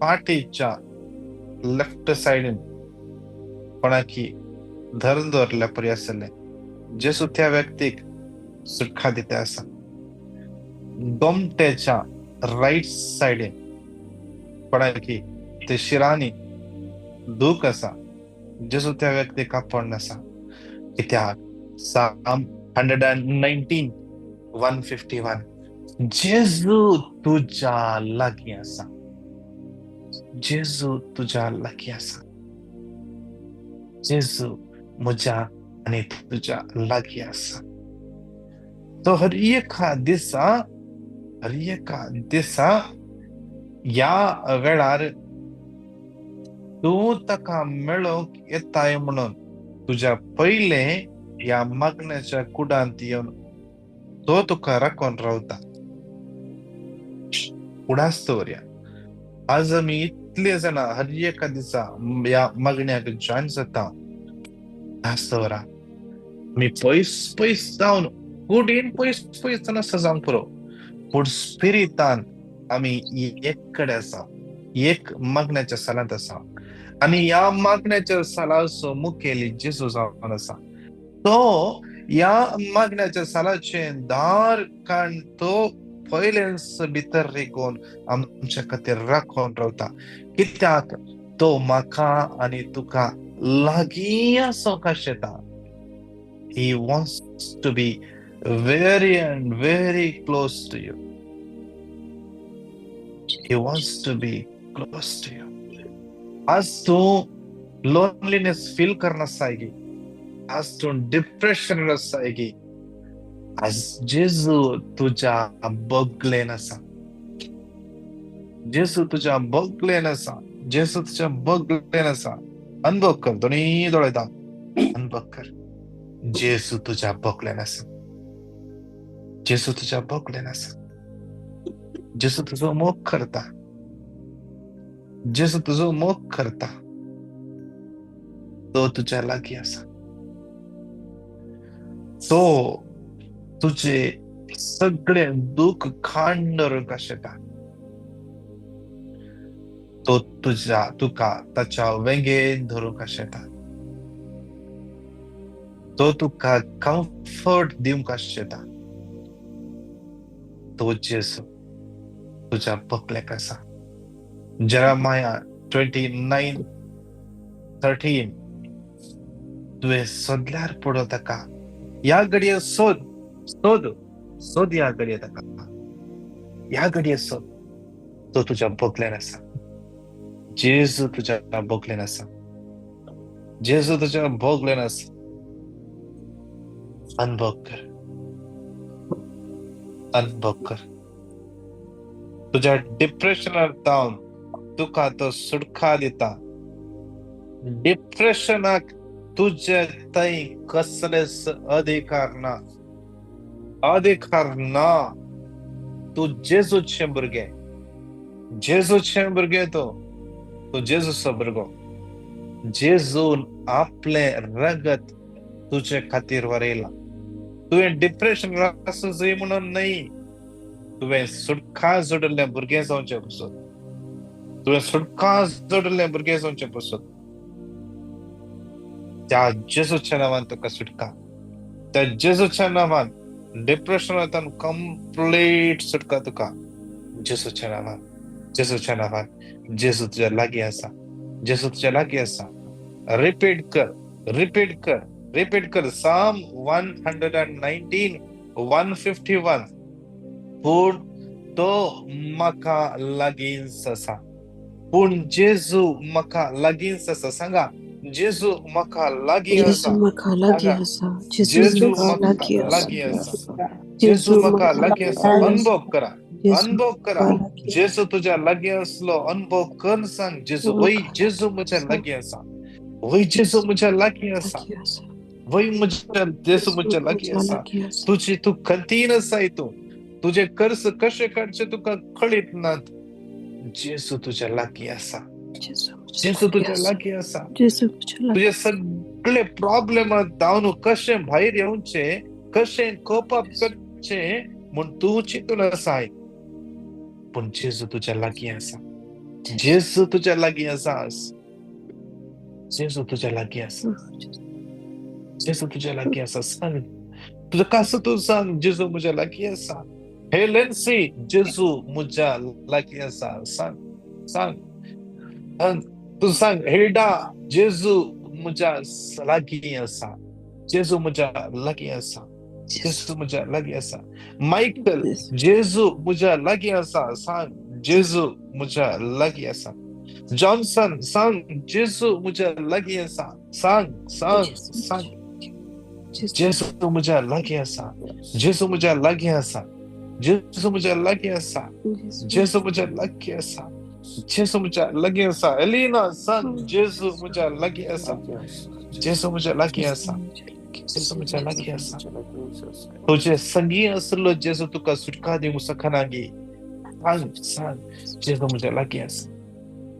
पाठीच्या लेफ्ट सायडीन कोणाकी धरून दवरल्या परी आसलें, जेजू त्या व्यक्तीक सुटका दिता आसा. गोमटेच्या रायट सायडीन कोणाकी ते शिरांनी दूख आसा, जेजू त्या व्यक्तीक आपोवन आसा. कित्याक Psalm 119:151 जेजू तुज्या लागीं आसा, जेजू तुज्या लागीं आसा, जेजू म्हज्या आनी तुज्या लागीं आसा. तो हर एका दिसा, हर एका दिसा ह्या वेळार तूं ताका मेळोवंक येताय म्हणून तुज्या पयलें ह्या मागण्याच्या कुडांत येवन तो तुका राखून रावता. उडास दवरया. आज आमी इतले जाणां हर एका दिसा ह्या मागण्याक जॉयन जाता. उडास दवरा. आमी पयस पयस जावन कुडीन पयस पयस जावन आसा जावंक पुरो, पूण स्पिरितान आमी एक कडेन आसा, एक मागण्याच्या सालांत आसा. आनी ह्या मागण्याच्या सालाचो मुखेली जेजू जावन आसा. तो ह्या मागण्याच्या सालाचें दार काण तो पयलेंच भितर रिगोवन आमच्या खातीर राखून रावता. कित्याक तो म्हाका आनी तुका लागीं आसूंक आशेता. He wants to be very and very close to you. He wants to be close to you. आज तूं लोनलीनेस फील करनासाय, आज तूं डिप्रेशन आसाय, आज जेजू तुज्या बगलेन आसा, जेजू तुज्या बगलेन आसा, जेजू तुज्या बगलेन आसा. अनुभव कर, दोनी दोळे धांप, अनुभव कर, जेजू तुज्या बगलेन आसा, जेजू तुज्या बगलेन आसा, जेजू तुजो मोग करता, जेजू तुजो मोग करता, तो तुज्या लागीं आसा, तो तुझे सगळे दुःख खाण धरूंक आशेता, तो तुज्या तुका ताच्या वेंगेन धरूंक आशेता, तो तुका कम्फर्ट दिवंक आशेता. तो जेजू तुज्या बकलेक आसा. जेरेमाया 29:13 तुवें सोदल्यार पडो ताका, ह्या घडये सोद, सोद, सोद, ह्या घडये ताका, ह्या घडये सोद, तो तुज्या बगलेन आसा. जेजू तुज्या बगलेन आसा, जेजू तुज्या बगलेन आसा. अनुभव कर, अनुभव कर. तुज्या डिप्रेशनार जावन तुका तो सुटका दिता. डिप्रेशनाक तुजे थंय कसलेच अधिकार ना, अधिकार ना. तूं जेजूचें भुरगें, जेजूचें भुरगें, तूं तूं जेजूचो भुरगो. जेजून आपलें रगत तुजे खातीर वरयलां. तुवें डिप्रेशन आसूं जाय म्हणून न्हय, तुवें सुटका जोडिल्लें भुरगें जावचें पसत, तुवें सुटका जोडिल्लें भुरगें जावचें पसत. त्या जेजूच्या नांवान तुका सुटका, त्या जेजूच्या नांवान डिप्रेशनांतल्यान कंप्लीट सुटका तुका. जेजूच्या नांवान, जेजूच्या नांवान. जेजू तुज्या लागीं आसा, जेजू तुज्या लागीं आसा. रिपीट कर, रिपीट कर, रिपीट कर. Psalm 119:151 पूण तो म्हाका लागींच आसा, पूण जेजू म्हाका लागींच आसा. सांगा, जेजू म्हाका लागीं आसा, जेजू म्हाका लागीं आसा, जेजू म्हाका लागीं आसा. अनुभव करा, अनुभव करा. जेजू तुज्या लागीं आसलो अनुभव कर. सांग जेजू, वय जेजू म्हज्या लागीं आसा, वय जेजू म्हज्या लागीं आसा, वय म्हज्या जेजू म्हज्या लागीं आसा. तुजी तूं खंतीन आसाय, तूं तुजे कर्ज कशें काडचें तुका कळीत नात. जेजू तुज्या लागीं आसा, जेजू तुज्या लागीं आसा. तुजे सगळे प्रॉब्लेम जावन कशें भायर येवचें, कशें कोप अप करचें म्हूण तूं चिंतून आसाय, पूण जेजू तुज्या लागीं आसा, जेजू तुज्या लागीं आसा आज, जेजू तुज्या लागीं आसा, जेजू तुज्या लागीं आसा. सांग तुझं कसं तूं सांग, जेजू म्हज्या लागीं आसा. हे लेन्सी, जेजू म्हज्या लागीं आसा. सांग सांग सांग, तूं सांग हेल्डा, जेजू म्हज्या लागीं आसा, जेजू म्हज्या लागीं आसा, जेजू म्हज्या लागीं आसा. मायकल, जेजू म्हज्या लागीं आसा. सांग जेजू म्हज्या लागीं आसा. जॉन्सन, सांग जेजू म्हज्या लागीं आसा. सांग सांग सांग, जेजू म्हज्या लागीं आसा, जेजू म्हज्या लागीं आसा, जेजू म्हज्या लागीं आसा, जेजू म्हज्या लागीं आसा, जेजू म्हज्या लागीं आसा. एलिना, सांग जेजू म्हज्या लागीं आसा, जेजू म्हज्या लागीं आसा, जेजू म्हज्या लागीं आसा. तुजे संगी आसलो जेजू तुका सुटका दिवंक शकना गे. सांग सांग, जेजू म्हज्या लागीं आसा,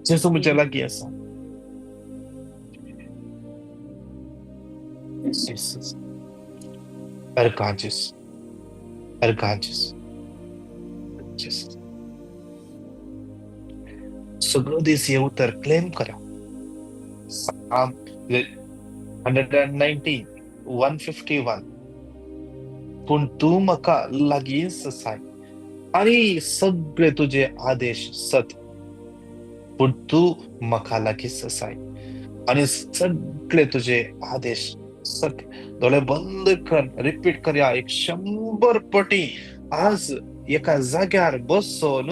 जेजू म्हज्या लागीं आसा. Jesus. अर्गां जेजू, अर्गां जेजू, जेजू. सगळो दीस हे उतर क्लेम करा. Psalm 119, 151. पूण तूं म्हाका लागींच आसाय आनी सगळे तुजे आदेश सत. पूण तूं म्हाका लागींच आसाय आनी सगळे तुजे आदेश सत. दोळे बंद कर, रिपीट करया 100 पटी. आज एका जाग्यार बसून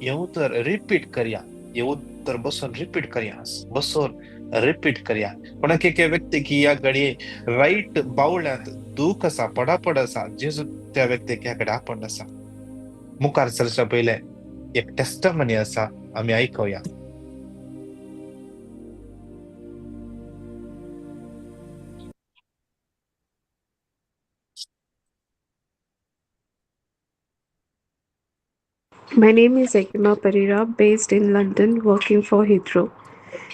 हें उतर रिपीट करया, हें उतर बसून रिपीट करया, बसून रिपीट करया. कोणाक एके व्यक्तीक ह्या घडये रायट बावळ्यांत दूख आसा, पडापड आसा, जेजू त्या व्यक्तीक ह्या कडेन आपण आसा. मुखार सरच्या पयलें एक टेस्टमनी आसा, आमी आयकुया. My name is Ekima Pereira, based in London, working for Heathrow.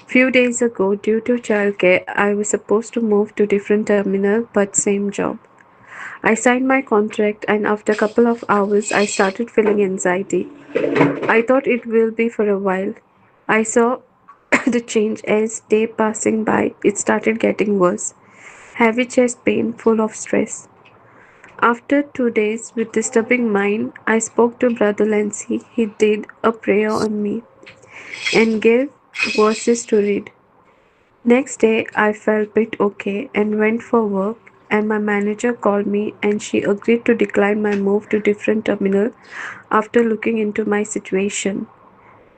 Few days ago, due to childcare, I was supposed to move to different terminal, but same job. I signed my contract, and after a couple of hours, I started feeling anxiety. I thought it will be for a while. I saw the change as day passing by. It started getting worse. Heavy chest pain, full of stress. After 2 days with disturbing mind, I spoke to Brother Lancy. He did a prayer on me and gave verses to read. Next day, I felt bit okay and went for work, and my manager called me and she agreed to decline my move to different terminal after looking into my situation.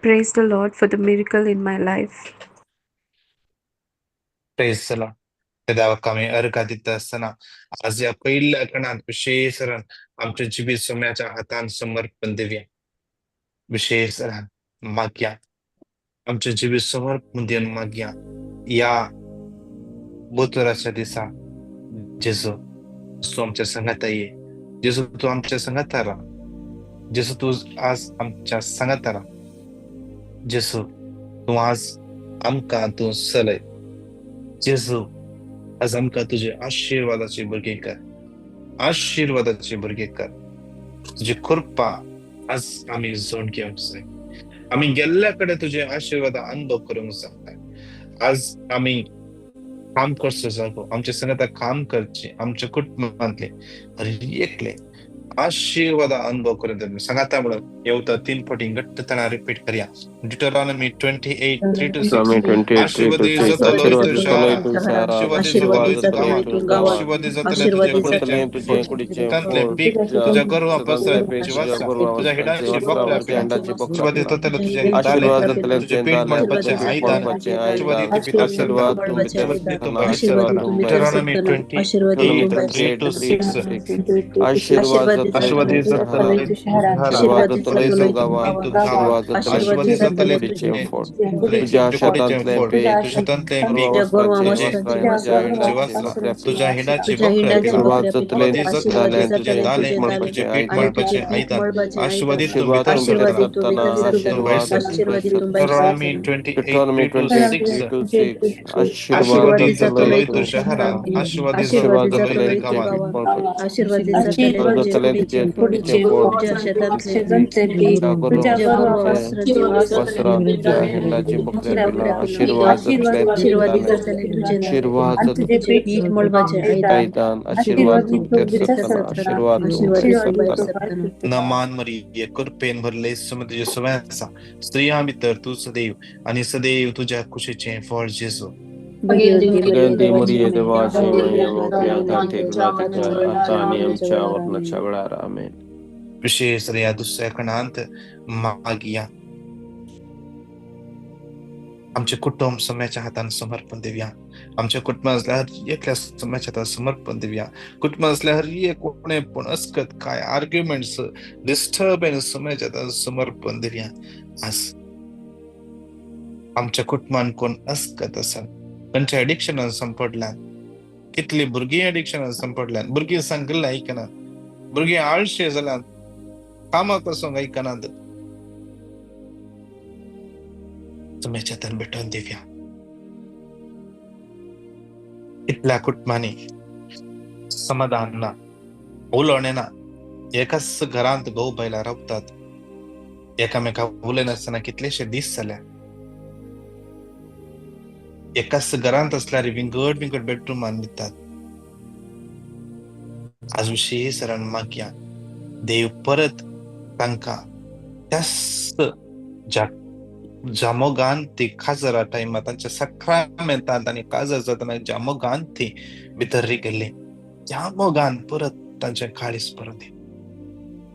Praise the Lord for the miracle in my life. Praise the Lord. देवाक आमी अर्घा दिता आसतना आज ह्या पयल्या खणांत विशेश आमच्या जिवीत सोम्याच्या हातान समर्पण दिवया. विशेश मागया आमच्या जिवीत समर्पण दिवन मागया ह्या बोतोराच्या दिसा जेजू तूं आमच्या सांगाता ये, जेजू तूं आमच्या सांगाता राव, जेजू तूं आज आमच्या सांगाता राव, जेजू तूं आज आमकां तूं चलय, जेजू आज आमकां तुजे आशिर्वादाचे भुरगे कर, आशिर्वादाचे भुरगे कर. तुजी कृपा आज आमी जोड घेवंक जाय. आमी गेल्ल्या कडेन तुजे आशिर्वाद अनुभव करूंक जाय. आज आमी काम करचो जागो, आमच्या संगता काम करचे, आमच्या कुटुंबांतले एकले आशिर्वाद अनुभव करून सांगाता म्हणून येवता 3 पटी घट्टतना रिपीट करया. Deuteronomy 28:3-6. आशीर्वाद जातलो तुज्या तांतलें पीक तुज्या गोरवां पसर तुज्या हिडांची बकऱ्या आशीर्वाद जातलो तुजें दालें, तुजें पीठ मळपाचें आयदन आशीर्वाद भितर सरता. Deuteronomy 28:3-6. आशीर्वाद जातलो तुझ्या हिंडाची तुझ्या दालें, तुझें पीठ मळपाचें आयदन आशीर्वादीत तूं भितर सरता. Deuteronomy 28:3-6. आशीर्वादीत जातलो तूं शहरांत, आशीर्वादीत जातलो तूं गांवांत. गेलें तुजें कुडीचें फळ, तुज्या गर्भाचें वस्त्रां, तुज्या हिंडाचीं बकऱ्या पिलां, आशिर्वाद जातले तुजें नांव, आशिर्वाद जातलो आयदन, आशिर्वाद तूं भितर सरतना, आशिर्वाद तूं भायर सरतना. नमान मरिये, कृपेन भरले तुझे सवय आसा, स्त्रियां भितर तूं सदैव आनी सदैव तुज्या कुशीचें फळ जेजू. भगवंती मरिये, देवाची माये, पाप्यां खातीर आता आनी आमच्या मरणाच्या वेळार. आमेन. विशेष ह्या दुसऱ्या खणांत मागया आमचे कुटुंब सम्याच्या हातान समर्पण दिवया. आमच्या कुटुंब असल्या हर एकल्या सम्याच्या हातान समर्पण दिवया. कुटुंब असल्या हर एक कोणे पण अस्कत काय आर्ग्युमेंट्स डिस्टर्बन्स सम्याच्या हातान समर्पण दिवया. आज आमच्या कुटुंबान कोण अस्कत आसा, खंयच्या एडिक्शनान संपडल्यान, कितली भुरगीं एडिक्शनान संपडल्यान, भुरगीं सांगिल्लें आयकनात, भुरगीं आळशे जाल्यात, कामाक वचोंक आयकनात, तुमच्या हातान भेटोवन दिवया. इतल्या कुटुंबांनी समाधान ना, उलोवणें ना, एकाच घरांत घोव बायलां रावतात, एकामेका उलयनासतना कितलेशे दीस जाल्या, एकाच घरांत असल्यार विंगड विंगड बेडरूमान न्हिदतात. आज विशेष सरान मागया देव परत तांकां त्याच ज्या मोगान ती काजरा टायमार तांच्या सक्रामेंतांत आनी काजर जातना ज्या मोगान ती भितर रिगल्ली त्या मोगान परत तांचे काळीज परत दी.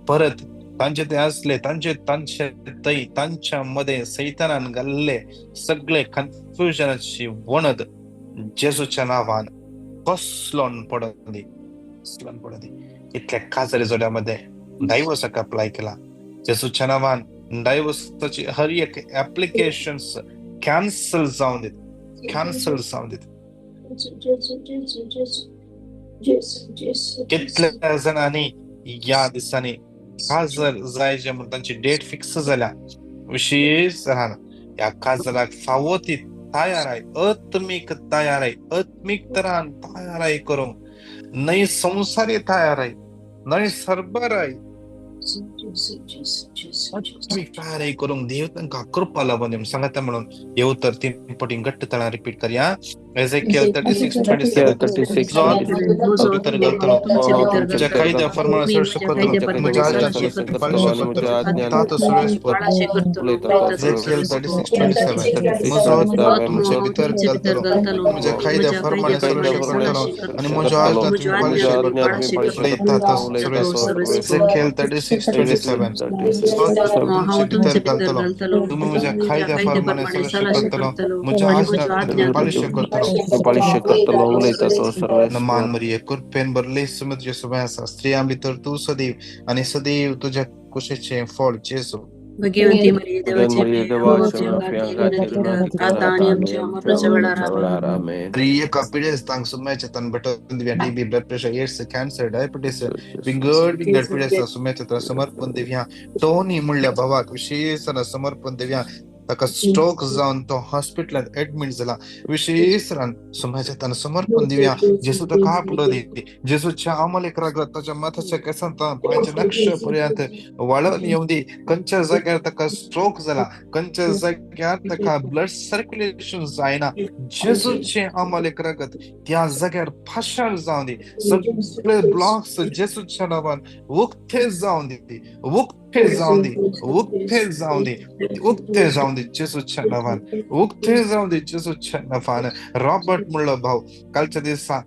परत तांचे ते असले तांचे तांचे थंय तांच्या मदें सैतानान घाल्ले सगळे कन्फ्युजनाची वणद जेजूच्या नांवान कसलोन पडोन दी, कसलोन पडोन दी. इतल्या काजरी जोड्या मदें डायवोर्साक अप्लाय केला, जेजूच्या नांवान डायवोर्साची हर एक एप्लिकेशन्स कॅन्सल जावन दीत, कॅन्सल जावन दीत. कितल्या जाणांनी ह्या दिसांनी काजर जायचे म्हूण तांची डेट फिक्स जाल्या, विशेष जाणां ह्या काजराक फावो ती तयाराय, आत्मीक तयाराय, आत्मीक तरान तयाराय करूंक, न्हय संवसारी तयाराय, न्हय सरबराय, आत्मीक तयाराय करूंक देव तांकां कृपा लाबून दी. सांगता म्हणून येव तर तीन पटी घट्ट तळां रिपीट करया. Ezekiel 36:27. भितर घालतलो तुज्या कायद्या फर्माणा सरशी करतलो, म्हज्या आज्ञा पाळशे करतलो, तातो सुरेश. Ezekiel 36:27. म्हजो आत्मा तुमचे भितर घालतलो, म्हज्या कायद्या फर्माणा सरशी करतलो आनी म्हज्या आज्ञा तुमी पाळशे करतलो, तातो सुरेश. Ezekiel 36:27. तुमचे भितर घालतलो, तुमी म्हज्या कायद्या फर्माणा सरशी करतलो, म्हज्या आज्ञा तुमी पाळशे करतलो. पाळशे करतलो, उलयता तो सर्वेस्पर. नमान मरिये, कृपेन भरले तुझे सवय आसा, स्त्रियां भितर तूं सदैव आनी सदैव तुज्या कुशीचें फळ जेजू. भगवंती मरिये, देवाची मरिये, देवाची माफिया खातीर आता आनी आमच्या मरणाच्या वेळार. आमेन. एका पिडेस्तांक सुम्याच्या तान भेटोवन दिवया. TB, blood pressure, AIDS, cancer, diabetes, विंगड विंगड पिडेस्तां सुम्याच्या तान समर्पण दिवया. टोनी म्हणल्या भावाक विशेष समर्पण दिवया. ताका स्ट्रोक जावन तो हॉस्पिटलांत एडमीट जाला, विशेष सुम्याच्या तान समर्पण दिवया. जेजू ताका आपलो दी, जेजूच्या अमलेक रागत ताच्या माथ्याच्या केसांत पांयच्या नक्ष पर्यंत वाळोवन येवं दी. खंयच्या जाग्यार ताका स्ट्रोक जाला, खंयच्या जाग्यार ताका ब्लड सर्क्युलेशन जायना, जेजूचें अमलेक रागत त्या जाग्यार पाशार जावं दी. सगळे ब्लॉक्स जेजूच्या नांवान उक्ते जावं दी, उक्ते जावं दी, उक्ते जावं दी, उक्ते जावं दी जेजूच्या नांवान, उक्ते जावं दी जेजूच्या नांवान. रॉबर्ट म्हणलो भाव कालच्या दिसा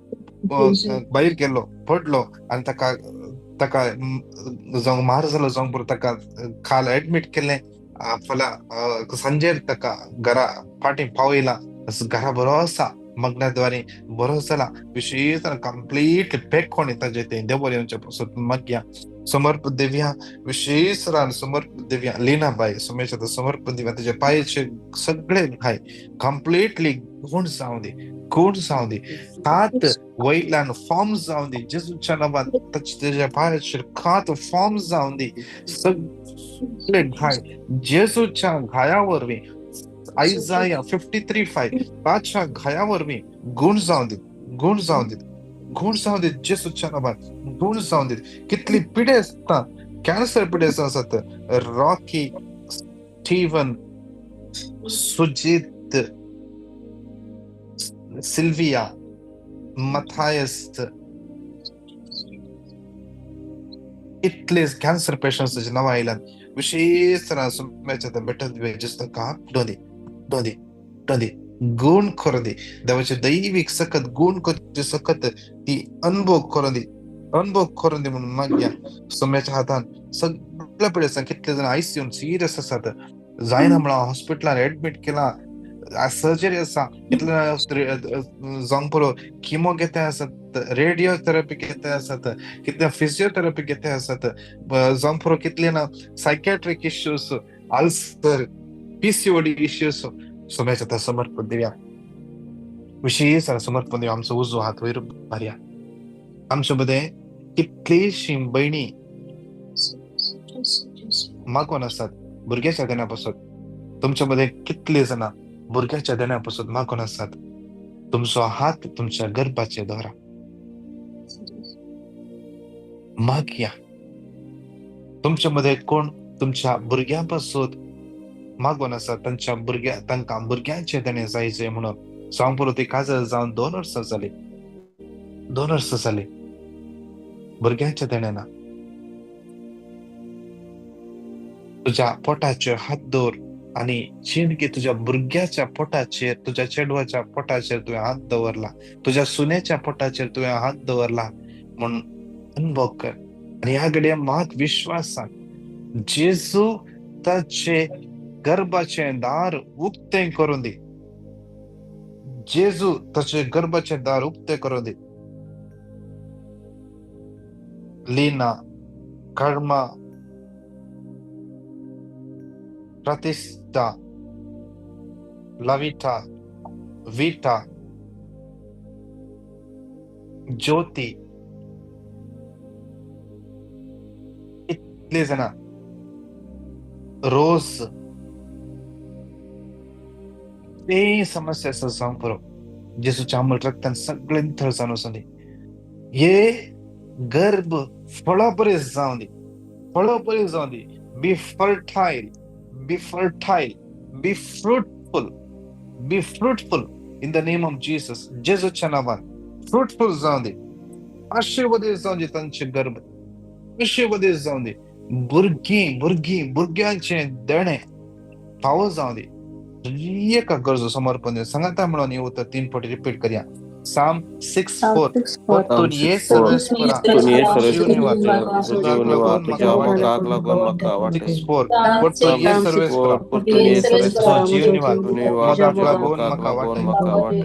भायर गेलो, पडलो आनी ताका ताका जावं मार जालो जावंक पुरो, ताका काल एडमीट केलें. फाल्यां सांजेर ताका घरा फाटीं पावयला, घरा बरो आसा, मग्नाद्वारे बरो जाला. विशेष कंप्लीट पेकोण ताजें तें देवर येवचें पासून मागया. समर्प दिव्या, विशेष रान समर्प दिव्या. लीनाबाई सुमेश समर्प दिव्या. ताजे पांयचे सगळे घाय कंप्लिटली गुण जावं दी, गुण जावं दी. हात वयल्यान फॉर्म जावं दी जेजूच्या नांवान, ताच्या पांयाचेर खात फॉर्म जावं दी. सगळे घाय जेजूच्या घाया वरवीं, आयजाया 53:5 ताच्या घाया वरवीं गुण जावं दी, गुण जावं दी. गूण जावं दीत जेजूच्या नांवान, गूण जावं दीत. कितली पिडेस्तां, कॅन्सर पिडेस्तां आसात, Rocky, Steven, Sujit, Sylvia, Mathias, कितले कॅन्सर पेशंट्साची नांवां आयल्यात. विशेष तरान सुम्याच्या बेटन जेजू तांकां डोंदी डोंदी डोंदी गुण करून दी. देवाचे दैवीक सकत गुण करचे सकत ती अनुभव करून दी, अनुभव करून दी म्हणून मागया सोम्याच्या हातान. सगळ्या पिडेस्तांक, कितले जाण आयसीयून सिरियस आसात, जायना म्हणून हॉस्पिटलान एडमीट केला, सर्जरी आसा, कितले जावंक पुरो किमो घेते आसात, रेडियो थेरपी घेते आसात, कितले फिजियोथेरपी घेते आसात, जावंक पुरो कितले ना सायकॅट्रीक इश्यूज, अल्सर, PCOD issues, सोम्याच्या हातान समर्पण दिवया. विशेष समर्पण दिवया. आमचो उजो हात वयर मारया. आमचे मदें कितलीशी भयणी मागून आसात भुरग्याच्या देण्या पासत, तुमच्या मदें कितले जाणां भुरग्याच्या देण्या पासत मागून आसात, तुमचो हात तुमच्या गर्भाचेर दवरा, मागया. तुमच्या मदें कोण तुमच्या भुरग्यां पासत मागून आसात, तांच्या भुरग्या तांकां भुरग्यांचे देणें जाय जाय म्हणून जावं पुरो, ती काजल जावन 2 वर्सां जाली, 2 वर्सां जाली भुरग्यांच्या देणें ना. तुज्या पोटाचेर हात दवर आनी जिणकी तुज्या भुरग्याच्या पोटाचेर, तुज्या चेडवाच्या पोटाचेर तुवें हात दवरला, तुज्या सुनेच्या पोटाचेर तुवें हात दवरला म्हूण अनुभव कर. आनी ह्या घडये मात विश्वासान जेजू ताचे गर्भाचें दार उक्तें करून दी, जेजू ताचे गर्भाचें दार उक्तें करून दी. लीना, कर्मा, प्रतिष्ठा, लविता, विटा, ज्योती, कितले जाणां, रोज ते समस्या आसा जावंक पुरो, जेजूच्या अमूल रक्तान सगळें नितळ जावन वचूं दी. हे गर्भ फळापरीस जावं दी, फळापरीस जावं दी. Be fertile, be fertile, be fruitful, be fruitful in the name of Jesus. जेजूच्या नांवान फ्रुटफुल जावं दी, आशिर्वादीत जावं दी तांचे गर्भ, आशिर्वादीत जावं दी. भुरगीं भुरगीं भुरग्यांचें देणें फावो जावं दी. एका गरजो समर्पण दिवया. सांगाता म्हणून हे उतर 3 फावटी रिपीट करया. Psalm 6:4, परतून ये सर्वेस्परा, जीव निवार, तुझ्या मोगाक लागून म्हाका वाटय. 6:4, परतून ये सर्वेस्परा, जीव निवार, मोगाक लागून म्हाका वाटय.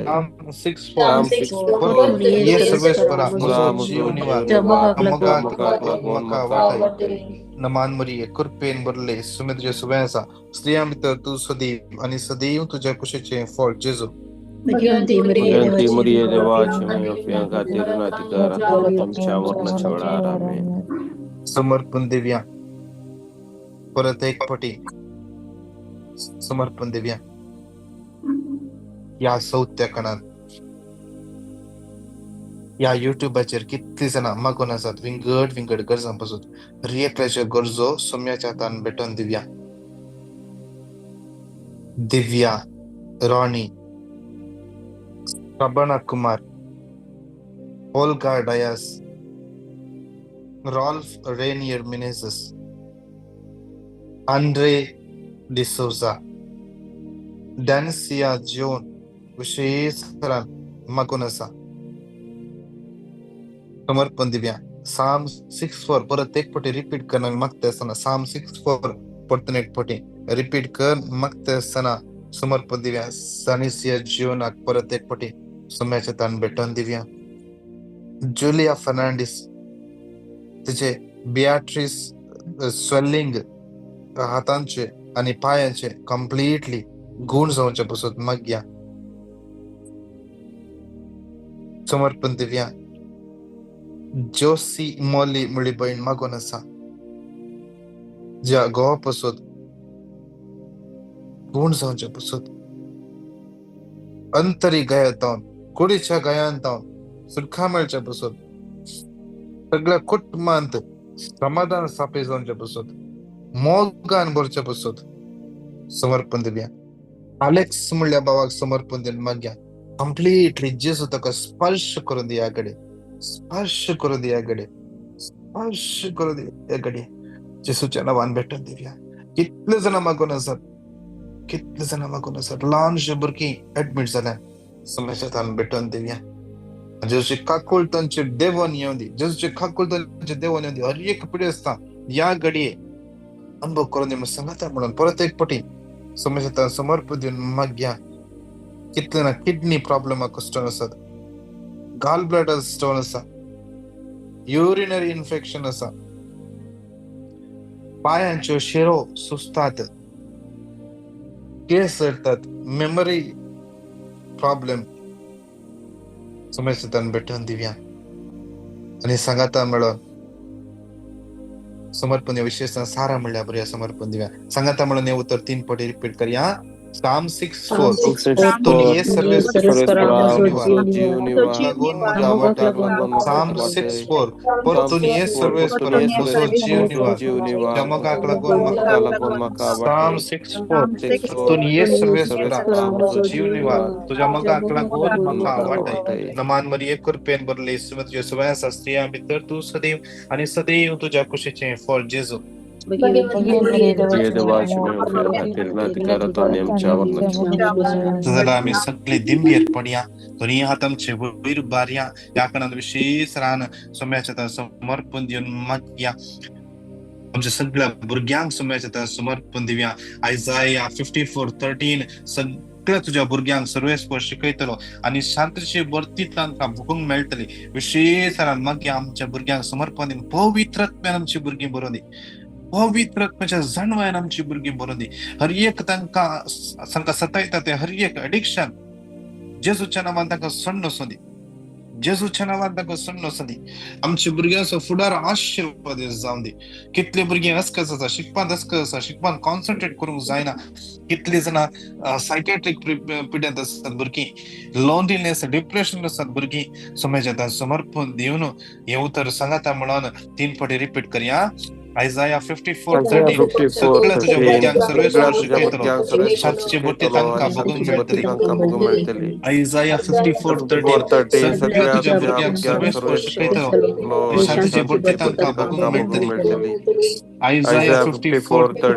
Psalm 6:4, परतून ये सर्वेस्परा, जीव निवार, मोगाक लागून म्हाका वाटय. नमान मरिये, कृपेन भरले, सुमे तुजे सुबें आसा, स्त्रियां भितर तूं सदैव आनी सदैव तुज्या कुशीचें फळ जेजू. भगवंती भगवंती मरिये, देवाची माय, पाप्यां खातीर नातीकार आमच्या मरणाच्या वेळार. आमेन. समर्पण दिवया. परत एक फावटी समर्पण दिवया. ह्या चवथ्या कणांत ह्या युट्यूबाचेर कितली जाणां मागून आसात विंगड विंगड गरजां पासून, रियकल्याच्यो गरजो सोम्याच्या हातान भेटोवन दिवया. Divya, Rani, Prabhana Kumar, Olga Dias, Ralph Rainier Menezes, Andre D'Souza, Dancia John, विशेष मागून आसा. समर्पण दिवया. Psalm 6:4 परत एक फावटी रिपीट कर मागता आसतना, Psalm 6:4 परतून एक फावटी रिपीट कर मागता आसतना समर्पण दिवया. सानिसिया जियोनाक परत एक फावटी सोम्याच्या तान भेटोवन दिवया. जुलिया फर्नांडीस, तिचे बियाट्रीस स्वेलिंग हातांचे आनी पायांचे कंप्लिटली गूण जावचे पसत मागया. समर्पण दिवया. जोसी मोली म्हळी भयण मागून आसा, ज्या गोवा पसत गूण जावचे पसत, अंतरी गयात जावन, कुडीच्या गयान जावन सुटका मेळच्या पसत, सगळ्या कुटुंबांत समाधान स्थापित जावच्या पसत, मोगान भरच्या पसत समर्पण दिवया. आलेक्स म्हणल्या बाबाक समर्पण दिवन मागया कंप्लिटली जेजू ताका स्पर्श करून दिया कडे, स्पर्श करून दिया कडे, स्पर्श करून दिया कडे. जेजूच्या नांवान भेटून दिवया. कितले जाणां मागून आसात, कितले जाणां मागून आसात, ल्हानशे भुरगीं एडमीट जाल्या, समस्यान भेटून दिवया. जेजूची काकूळ तांचे देवोन येवन दी, जेजूची काकूळ तांचे देवोन येवन दी. हर एक पिढी आसता ह्या घडये अनुभव करून दी सांगता म्हणून परत एक पटी समस्या समर्पण दिवन मागया. कितले ना किडनी प्रॉब्लेमाक स्टोन आसात, गाल ब्लॅडर स्टोन आसा, युरिनरी इन्फेक्शन आसा, पायांच्यो शिरो सुजतात, केस चडतात, मेमरी प्रॉब्लेम समस्यान भेटून दिवया. आनी सांगाता मेळोन समर्पण दिवया. विशेष सारा म्हणल्यार बरया समर्पण दिवया. सांगाता म्हणून हे उतर 3 पटी रिपीट करया. Psalm 6:4 परतून ये सर्वेस्परा Psalm 6:4 परतून ये सर्वेस्परा म्हजो जीव निवार, त्या मोगाक लागून म्हाका. Psalm 6:4 परतून ये सर्वेस्परा म्हजो जीव निवार, तुझ्या मोगाक लागून म्हाका वाटय. नमान मरिये कृपेन भरले, तुझ्या सगळ्या स्त्रियां भितर तूं सदैव आनी सदैव तुझ्या कुशीचें फळ जेजू. जाल्यार आमी सगळे दिंबेर पडया, दोनी हात आमचे वयर बारया, ह्या कारणान विशेष रान सोम्याच्या समर्पण दिवन मागया. आमच्या सगळ्या भुरग्यांक सोम्याच्या समर्पण दिवया. आयजाया 54:13 सगळ्या तुज्या भुरग्यांक सर्वेस्पर शिकयतलो आनी शांतची भरती तांकां भोगूंक मेळटली. विशेष रान मागया आमच्या भुरग्यांक समर्पण दिवन पवित्र आत्म्यान आमची भुरगीं बरोवन दी, पवित्र आत्म्याच्या जाणवायन आमची भुरगीं बरोवन दी. हर एक तांकां तांकां सतायता ते हर एक एडिक्शन जेजूच्या नांवान तांकां सोडून वचूं दी, जेजूच्या नांवान तांकां सोडून वचूं दी. आमच्या भुरग्यांचो फुडार आशिर्वाद जावं दी. कितले भुरगीं अस्कस आसा, शिकपांत अस्कस आसा, शिकपांत कॉन्सन्ट्रेट करूंक जायना. कितली जाणां सायकेट्रीक पिड्यांत आसात भुरगीं, लोनलीनेस डिप्रेशन आसात भुरगीं. समाजांत समर्पण दिवन हें उतर सांगाता म्हणून 3 पटी रिपीट करया. Isaiah 54:13 सगळ्या तुझ्या भुरग्यांक सर्वेस्पर शिकयतलो, शांतीची भरती तांकां भोगूंक मेळटली. Isaiah 54:13 सगळ्या तुझ्या भुरग्यांक सर्वेस्पर शिकयतलो, शांतीची भरती तांकां भोगूंक मेळटली. Isaiah 54:13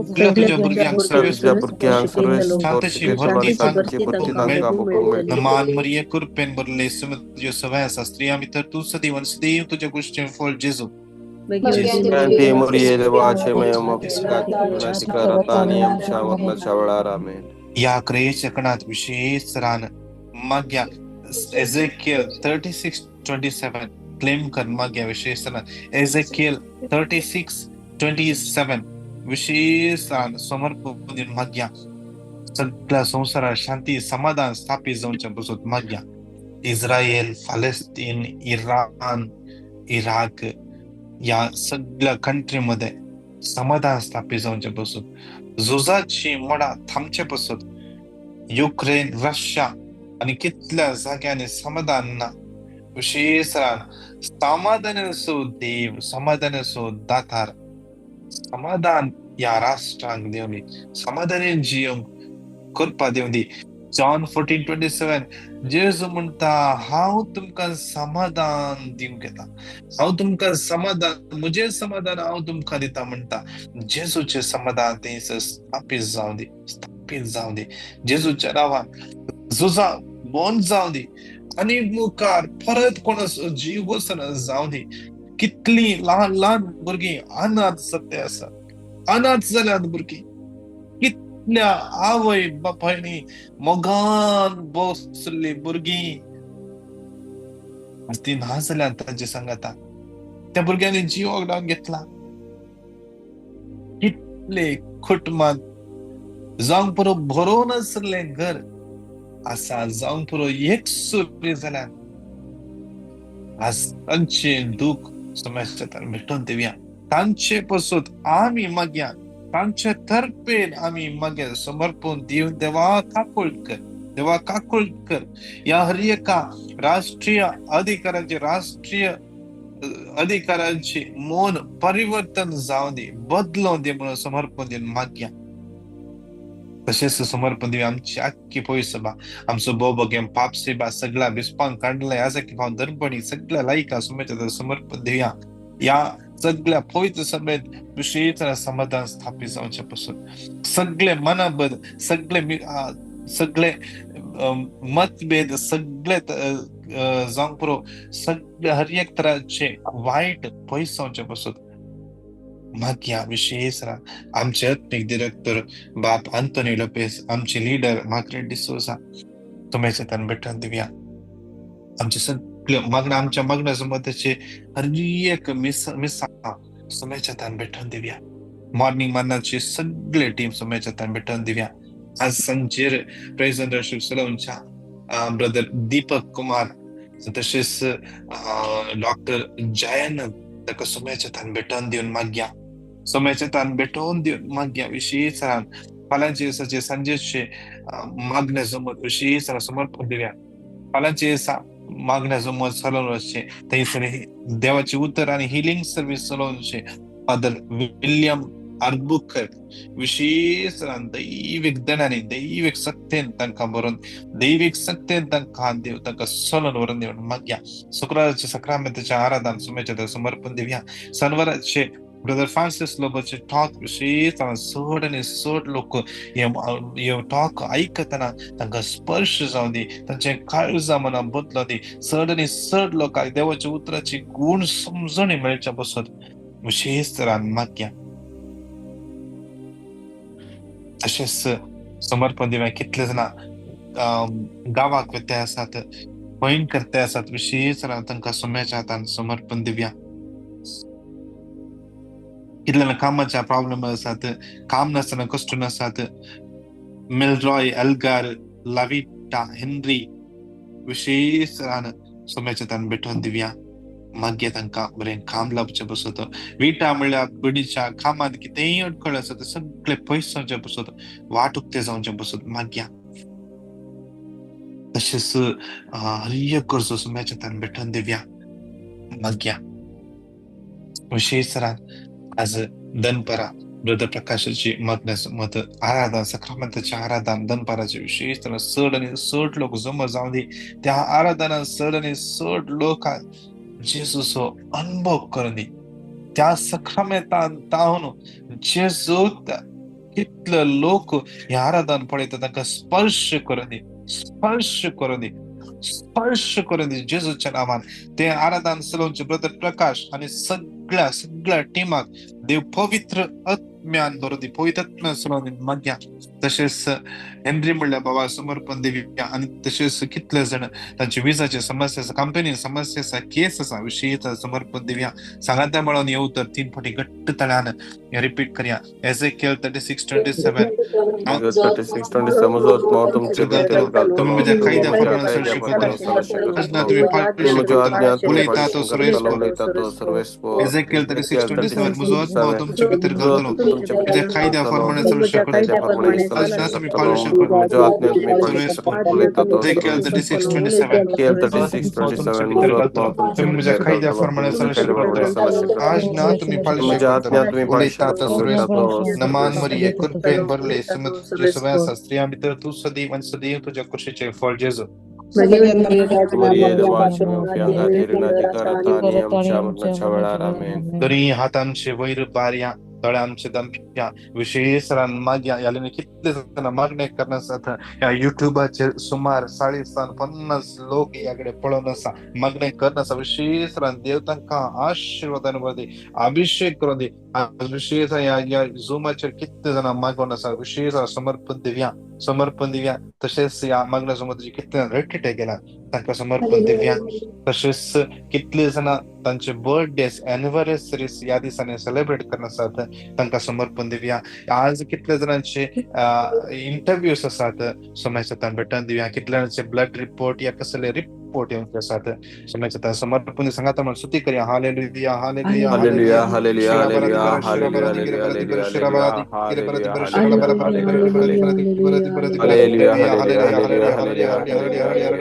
सगळ्या तुझ्या भुरग्यांक सर्वेस्पर शांतीची भरती तांकां भोगूंक मेळटली. नमान मरिये कृपेन भरले, तुज्यो सवय आसा, स्त्रियां भितर तूं सदैव आनी सदैव तुज्या कुशीचें फळ जेजू. या क्रियेच्या कणात विशेष रान माग्या. एझेकियल 36:27 क्लेम कर माग्या. विशेष रान एझेकियल 36:27 विशेष रान समर्पण माग्या. सगळ्या संवसारात शांती समाधान स्थापित जावच्या बसत माग्या. इस्रायल, फालेस्तीन, इराण, इराक या सगळ्या कंट्री मध्ये समाधान स्थापित जावचे पासून, झुजाची मोडा थांबचे पासून, युक्रेन, रशिया आणि कितल्या जाग्यांनी समाधान ना. विशेष समाधानाचो देव, समाधानाचो दातार, समाधान ह्या राष्ट्रांक दिवंक दी, समाधानी जिवंक करपा दिवंक दी. जॉन 14:27 जेजू म्हणटा, हांव तुमकां समाधान दिवंक येता, हांव तुमकां समाधान, म्हजें समाधान हांव तुमकां दिता म्हणटा. जेजूचें समाधान थंयसर स्थापीत जावं दी, स्थापीत जावं दी. जेजूच्या नांवान झुजां बंद जावं दी आनी मुखार परत कोणाचो जीव वचना जावं दी. कितलीं ल्हान ल्हान भुरगीं अनाथ सत्य आसात, अनाथ जाल्यात भुरगीं. कितल्या आवय बापायनी मोगान बसली भुरगीं ती ना जाल्यार तांचे सांगाता त्या भुरग्यांनी जीव वगडावन घेतला. कितले कुटुंबांत जावंक पुरो भरोन आसलें घर आसा, जावंक पुरो एकसुरी जाल्यार आज तांचें दूख समस्या भेटून दिवया. तांचे पसून आमी मागया, तांचे तर्फेन आमी मागया समर्पण दिवन देवा काकूळ कर. देवा काकूळ कर ह्या हर एका राष्ट्रीय अधिकारांचे, राष्ट्रीय अधिकारांची मन परिवर्तन जावं दी, बदलोवन दी म्हणून समर्पण दिवन मागया. तशेंच समर्पण दिवया आमची आख्खी पयस सभा, आमचो बोबो पाप सेवा सगळा बिस्पांक काडला ह्या सारकी भाव दर्पणी सगळ्या लायका सुमेच्या समर्पण दिवया. ह्या सगळ्या पवित्र सभेत विशेष समाधान स्थापित जावचे पासून सगळे मनाबद, सगळे सगळे मतभेद सगळे जावंक पुरो, सगळे हर एक तराचे वायट पयस जावचे पासून मागया. विशेष आमचे आत्मीक डिरेक्टर बाप आंतोनी लोपेस, आमचे लिडर मार्ग्रेट डिसोजा तुमच्या तान भेटून दिवया. आमचे सगळे मागणं, आमच्या मागण्या समताचे हर एक मिसा सुमेच्या तान भेटून दिवया. मॉर्निंग मनाचे सगळे टीम सुमेच्या तान भेटून दिवया. आज सांजेर प्रेझेंट चलोवच्या ब्रदर दीपक कुमार, तशेंच डॉक्टर जयानंद ताका सुम्याच्या तान भेटून दिवन मागया, सुम्याच्या तान भेटोवन दिवन मागया. विशेष फाल्यांचे दिसाचे सांजेचे मागण्या जमत विशेष समर्पण दिवया. फाल्यांचे दिसा मागण्या जमत चलोवन वचचे थंयसर देवाचे उतर आनी हिलिंग सर्वीस चलोवचे फादर विल्यम अर्बुकर विशेष दैवीक दणांनी, दैवीक शक्तेन तांकां बरोवन, दैवीक शक्तेन तांकां देव तांकां चलोवन व्हरून दिवन मागया. शुक्राराचे सक्रामेंताचे आराधन सुमेचे समर्पण दिवया. शनिवाराचे ब्रदर फ्रांसिस लोबोचे टॉक विशेष चड आनी चड लोक हे टॉक आयकतना तांकां स्पर्श जावं दी, तांचे काळजा मनां बदलों दी, चड आनी चड लोकांक देवाच्या उतराची गूण समजणी मेळच्या पासून विशेष तरान मागया. तशेंच समर्पण दिवया. कितले जाणां गांवाक वते आसात, पयण करते आसात, विशेष तांकां सुम्याच्या हातान समर्पण दिवया. कितले जाणां कामाच्या प्रॉब्लम आसात, काम नासतना कश्ट नासात, मेलरॉय, एल्गार, लाविटा, हेनरी विशेष सुम्याच्या हातान भेटोवन दिवया. मागीर तांकां बरें काम लावचें बसत, विटा म्हणल्यार बिडीच्या कामांत कितेंय अडखळ आसा ते सगळे पयस जावचे बसत, वाट उक्ते जावचे बसत मागया. तशेंच हर एक गरजो सुम्याच्या हातान भेटोवन दिवया मागया. विशेष आज दनपरा ब्रदर प्रकाशाची मत आराधन, सक्रामंताची आराधन दनपाराचे विशेष चड आनी चड लोक जमा जावं दी. त्या आराधनान चड आनी चड लोक जेजूचो अनुभव करून दी. त्या सक्रामेंतान तावन जेजू कितले लोक हे आराधन पळयता तांकां स्पर्श करून दी, स्पर्श करून दी, स्पर्श करून दी जेजूच्या नांवान. ते आराधन चलोवचे ब्रदर प्रकाश आनी सगळ्या सगळ्या टिमाक देव पवित्र आत्म्यान भरून दी, पवित्र आत्म्यान चलोवन दी मागया. तशेंच हेनरी म्हणल्यार बाबा समर्पण दिवया. आनी तशेंच कितले जाण तांचे विजाचे समस्या आसा, कंपनी समस्या आसा, केस आसा, विशेष समर्पण दिवया. सांगाता म्हणून येऊ तर 3 फावटी घट्ट तळान रिपीट करया. एझेकियल 36:27. तुमी म्हज्या कायद्या प्रमाणे शिकतलो, तुम्ही उलयता तो सुरेश. एझेकियल 36:27. म्हजो आत्मो तुमचे भितर घालतलो, म्हज्या कायद्या प्रमाणे शिकतलो, आज ना तुम्ही पाळू शकता. एझेकियल 36:27. तुमचे भितर घालतलो, तुम्ही म्हज्या कायद्या प्रमाणे शिकतलो, आज ना तुम्ही पाळू शकता. उलयता तो सुरेश. नमान मरिये, कृपेन भरले, तुझे सगळ्या आसा, स्त्रियां भितर तूं सदैव आनी सदैव तुज्या कुशीचें फळ जेजू. तरी हात आमचे वयर बारया, दोळे आमचे दमप्या, विशेष मागया. ह्या कितले जाणां मागणे करनासात. ह्या युट्यूबाचेर सुमार 40-50 लोक ह्या कडेन पळोवन आसा, मागणे करनासा. विशेष देव तांकां आशिर्वादान भर दी, अभिषेक करून दी. विशेष ह्या झुमाचेर कितले जाणां मागून आसा, विशेष समर्पण दिवया, समर्पण दिवया. तशेंच ह्या मागण्या समोर कितले जाण रेटिटे गेला तांकां समर्पण दिवया. तशेंच कितले जाणां तांचे बर्थडेज, एनिवर्सरीज ह्या दिसांनी सेलिब्रेट करनासात तांकां समर्पण दिवया. आज कितले जाणांचे इंटरव्यूज आसात सोम्याच्या भेटून दिवया. कितले जाणांचे ब्लड रिपोर्ट या कसले रिपोर्ट सपोर्ट येवंक आसात समजता समर्पण सांगाता म्हण स्तुती करया. Hallelujah hallelujah hallelujah hallelujah. Hallelujah शिराबरा hallelujah दी बरा हालेलुया शिराबरा दी हालेलुया गिरे बरा दी बरा हालेलुया दी बरा हालेलुया बरा हालेलुया दी हालेलुया बरा हालेलुया दी हालेलुया बरा हालेलुया दी hallelujah hallelujah hallelujah hallelujah hallelujah hallelujah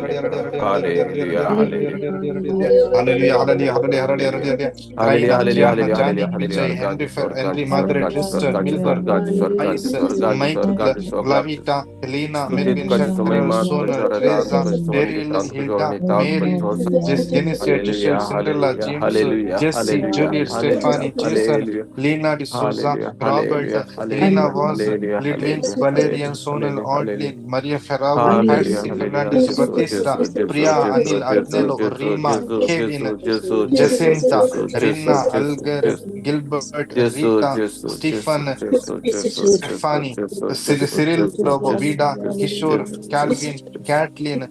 hallelujah hallelujah hallelujah. Hallelujah hallelujah hallelujah hallelujah. Hallelujah Raina hallelujah Giana hallelujah Jani hallelujah Vijay hallelujah. Henry Henry स्वर्गाचे मार्गरेट स्वर्गाचे ट्रिस्टन स्वर्गाचे मिल्बर्न स्वर्गाचे स्वर्गाचे आइस स्वर्गाचे माइकल स्वर्गाचे स्वर्गाचे लाविटा हेलेना स्तुती मेलविन तुकाचे शरल महिमा सोनल तुकाचे आराधना ट्रेजा तुकाचे डेरिल वंदितांत तुझे हिल्डा वर्णितांत मेरी तुझे जेनिसिया hallelujah Tishel Cinderella hallelujah James hallelujah Jessy hallelujah Juliet hallelujah Stephanie Jason hallelujah Leena D'Souza hallelujah Robert hallelujah Reena hallelujah वॉज hallelujah Lidwins hallelujah Valerian hallelujah Sonal hallelujah Audeline Maria Ferrao hallelujah Patsy hallelujah. Fernandes जेसू बतिस्टा जेसू जेसू प्रिया जेसू अनिल जेसू अग्नेलो जेसू रीमा जेसू केविन जेसू जेसू जेसू जेसिंटा जेसू जेसू रिन्ना जेसू अल्गर जेसू गिल्बर्ट जेसू रीटा जेसू जेसू स्टीफन जेसू जेसू जेसू स्टेफानी जेसू जेसू सिरिल जेसू लोबो जेसू वीडा जेसू किशोर जेसू कैल्विन जेसू कैटलिन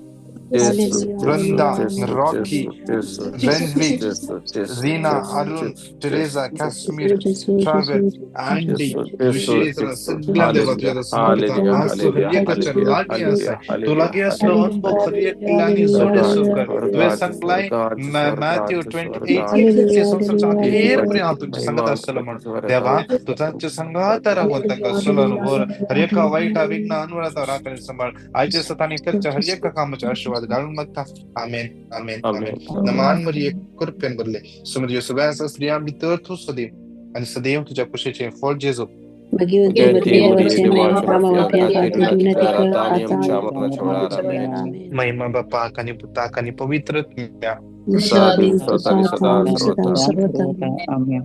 जेसू जेसू वृंदा जेसू रॉकी जेसू जेसू रेनविक जेसू जेसू रीना जेसू अरुण जेसू टेरेजा जेसू काश्मीर जेसू ट्रावेल जेसू अँडी जेसू जेसू विशेष जेसू. सगळ्या देवा हालेलुया तुझ्या समर्पिता हालेलुया आज तूं हालेलुया हर एकाच्या हालेलुया लागीं हालेलुया आसाय तूं हालेलुया लागीं आसलो हालेलुया. अनुभव हर एकल्यानी जोडे स्वर्गाचे कर तुवें स्वर्गाचे सांगलाय स्वर्गाचे मॅथ्यू स्वर्गाचे 28 स्वर्गाचे 50 संवसाराच्या अखेर देवाची पर्यंत हांव तुमच्या महिमा सांगत आसतलो तुकाची म्हण स्वरता देवा तूं तांच्या सांगाता रावन तांकां सोलोन व्हर हर एका वायटा विघ्न अनवळता राखण सांबाळ आयचे सतानी करच्या हर एका कामाचे आशीर्वाद घालून मागता. आमेन आमेन आमेन. आमेन आमेन. नमान मरिये कृपेन भरले सुमरियो सगळ्यांचा स्त्रियां भितर तूं सदैव आणि सदैव तुझ्या कुशीचे फळ जेजू. भगवती भगवती मरिये मरिये देवाचे देवाच्या माता माफ्या पाप्या खातीर खातीर विनंती विनंती कर कर आता आणि आता आमच्या आणि मरणाच्या वेळार. आमेन. आमेन. महिमा बापाक आणि पुताक आणि पवित्र आत्म्याक. जसो सदा आदीन दिवसात तसो आणि आता सदा आणि सदा सर्वथा. सर्वथा. आमेन.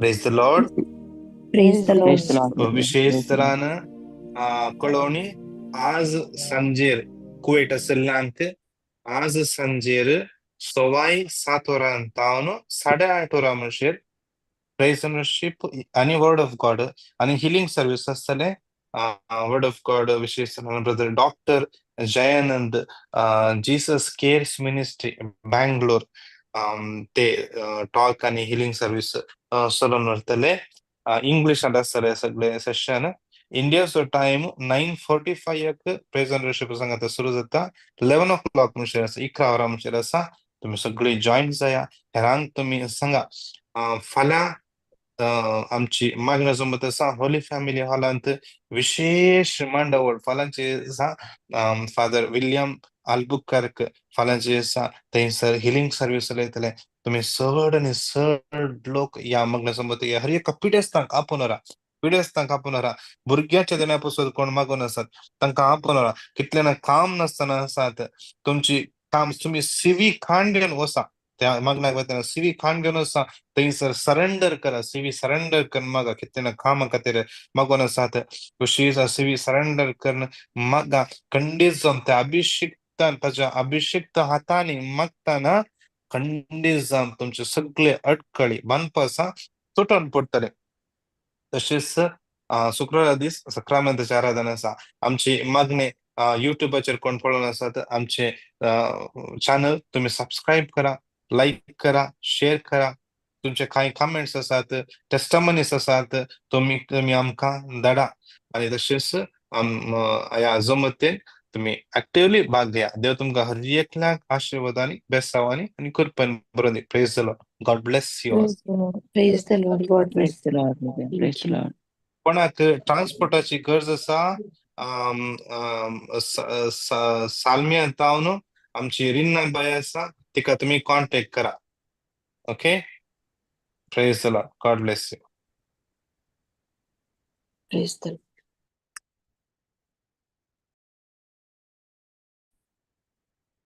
Praise the Lord. Praise the Lord. Praise the Lord. विशेष प्रेज the Lord. तरान कळोवणी आज सांजेर कुवेट आशिल्ल्यांक आज सांजेर 7:15 वरां तावन 8:30 वरां म्हणशेर प्रेज एंड वर्शिप आनी वर्ड ऑफ गॉड आनी हिलिंग सर्वीस आसतलें. वर्ड ऑफ गॉड विशेष brother doctor Jayanand Jesus cares ministry Bangalore ते टॉक आनी हिलिंग सर्वीस चलोवन व्हरतले. इंग्लिशांत आसतले सगळे सेशन. इंडियाचो टायम 9:45 प्रेज एंड वर्शिप सांगाता सुरू जाता. 11 o'clock म्हणशेर आसा 11 वरां म्हणशेर आसा. तुमी सगळी जॉयन जाया. हेरांक तुमी सांगा. फाल्यां आमची मागण्या जमत आसा होली फॅमिली हॉलांत विशेश मांडावळ फाल्यांचे आसा. फादर विल्यम आल्बुकर्क फाल्यांचे आसा थंयसर हिलिंग सर्वीस चलयतले. तुमी चड आनी चड लोक ह्या मागण्या जमत हर एका पिडेस्तांक आपोवन व्हरा. पिडेस्तांक आपोवन व्हरा. भुरग्याच्या देण्या पसून कोण मागून आसात तांकां आपोवन व्हरा. कितले ना काम नासतना आसात तुमची काम तुमी सिवी खाण घेवन वसा. त्या मागण्याक वतना सिवी खाण घेवन वसा थंयसर सरेंडर करा. सिवी सरेंडर करून मागा. कितले ना कामा खातीर मागून आसात खुशी सिवी सरेंडर करून मागा. खंडीत जावन त्या अभिषिक्तान ताच्या अभिषिक्त हातांनी मागतना खंडीत जावन तुमचे सगळे अडकळी बांदपासा तुटून पडटले. तशेंच शुक्रारा दीस सक्रामेंताची आराधना आसा. आमची मागणे युट्यूबाचेर कोण पळोवन आसात आमचे चॅनल तुमी सबस्क्रायब करा, लायक करा, शेअर करा. तुमचे कांय कमेंट्स आसात टेस्टमनीस आसात तुमी तुमी आमकां धाडा. आनी तशेंच ह्या जमतेन तुमी एक्टिवली भाग घेया. देव तुमकां हर एकल्याक आशिर्वाद आनी बेसांव आनी कृपेन भरून दी. Praise the Lord. God bless you all. Praise the Lord. Praise the Lord. God praise bless. The Lord. Praise Thank the you. Lord. कोणाक ट्रान्सपोर्टाची गरज आसा सालमिया तावन आमची रिन्ना बाय आसा तिका तुमी कॉन्टेक्ट करा. Okay. Praise the Lord. God bless you. Praise the Lord.